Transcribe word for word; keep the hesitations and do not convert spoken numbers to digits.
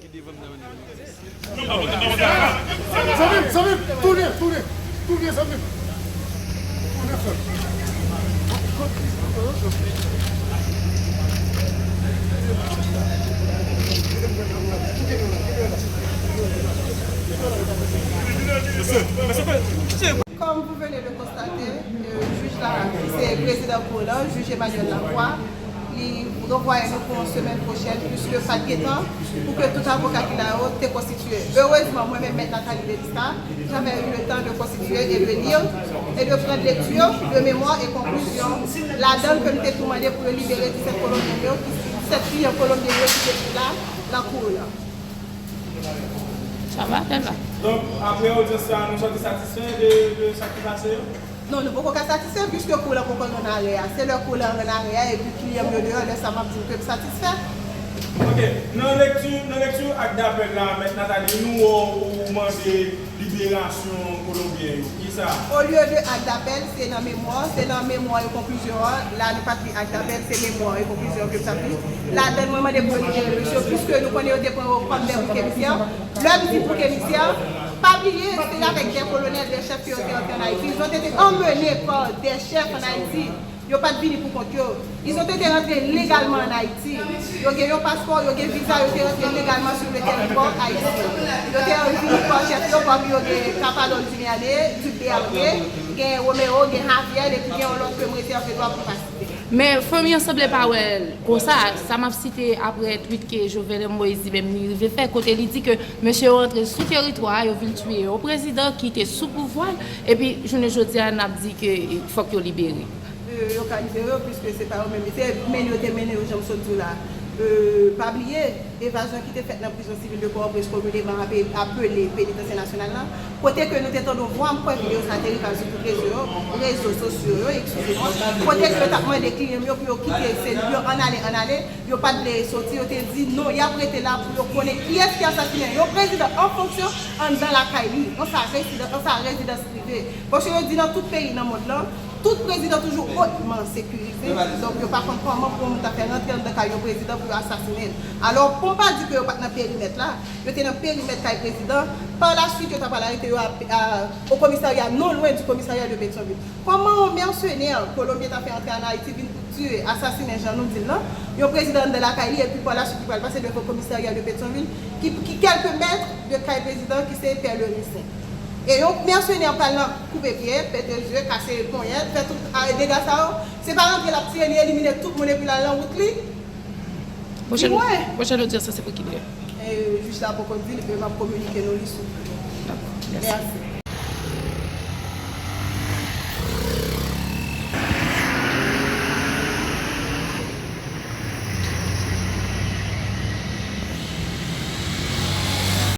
Zanmi m, zanmi m, tounen, tounen, tounen, zanmi m. Tounen, frè m. Kòm vous venez de constater, euh, jij la, ki se prezidan kou la, jij Emmanuel Lacroix, li ranvwaye nou pou yon semèn pwochèn, piske pa t gen tan pou ke tout avoka ki la yo te konstitiye. Erezman, mwen menm, Mèt Nathalie Delista, j'avais eu le temps de constituer et de lire et de prendre lecture de mémoire et conclusion, ladan l ke m te tou mande pou yo libere disèt Kolonbyen yo, ki, disèt kliyan Kolonbyen yo ki te la nan kou la. Sa va, Thelma? Donk, apre odyans sa, nou soti satisfè de, de sa ki pase yo? Non, nou poko ka satisfè, piske kou la poko rann arè a. Se lè kou la rann arè a, epi kliyan m yo deyò, lè sa m ap di w ke m satisfè. Ok, nan lekti, nan lekti ak dapèl la, Mèt Nathalie, nou wè w mande liberasyon Kolonbyen yo. Kisa? Olye de ak dapèl, se nan memwa, se nan memwa e konklizyon an. La, nou pa t li ak dapèl, se memwa e konklizyon ke m t ap li. Ladan l, mwen mande pou yo libere mesye yo, piske nou konnen yo te pran yo kòm de bouk emisyè. Lè m di bouk emisyè, pa bliye, se avèk de kolonèl, de chèf ke yo te antre ann Ayiti. Ils ont été emmenés par des chefs en Haïti. Yo pa t vini pou kont yo. Ils ont été rentrés légalement en Haïti. Yo gen yon paspò, yo gen viza, yo te rantre legalman sur le territoire haïtien. Yo te vini pa chèf yo, pami yo gen Kapalon Dimiane, Duc Béarnais, gen Romero, gen Javier, epi gen yon lòt ke m rezève dwa pou m pa site. Men fanmi an sanble pa wè l konsa. Sa m ap site apre tweet ke Jovenel Moïse li menm li rive fè, kote li di ke mesye yo rantre sou teritwa a, yo vin tiye yon prezidan ki te sou pouvwa l, epi jounen jodi a, n ap di ke fòk yo libere. Euh, yo ka libere yo, piske se pa yo menm. Se mennen yo te mennen yo, jan m sot di w la. Euh, pa bliye, evazyon ki te fèt nan prizon sivil de Pòtoprens, komineman ape-, apele Penitansye Nasyonal la, kote ke nou te tande yon vwa, m kwè videyo sa te rive sou tout rezo yo, rezo sosyo yo, eskize mwen, kote ke yo t ap mande kliyan m yo pou yo kite sèl yo, ann ale, ann ale, yo pa t vle soti, yo te di non, y ap rete la pou yo konnen kiyès ki asasinen yon prezidan an fonksyon anndan lakay li, nan sa rezidan-, nan sa rezidans prive. Paske yo di nan tout peyi nan mond lan, tout prezidan toujou otman sekirize. Donk, yo pa konn kòman pou yon moun ta fè rantre anndan kay yon prezidan pou yo asasinen l. Alò, pou m pa di ke yo pa t nan perimèt la, yo te nan perimèt kay prezidan. Par la suite, yo ta pral arete yo a, a, au commissariat, non loin du commissariat de Pétion-Ville. Kòman yon mèsenè kolonbyen ta fè antre ann Ayiti, vin pou tiye, asasinen, jan nou di l lan, yon prezidan anndan lakay li, epi par la suite, li pral pase devan komisarya de Pétion-Ville, ki, ki kèlke mèt de kay prezidan, ki se Pè Lerissin. E yon mèsenè pral nan koupe pye, pete zye, kase ponyèt, fè tout, a, dega sa yo, se pa rantre l ap tiye, li elimine tout moun epi l al nan wout li. Pwochèn, pwochèn odyans lan se pou kilè? E, jij la poko di l, men m ap kominike nou li sou. Dakò, mèsi. Mèsi.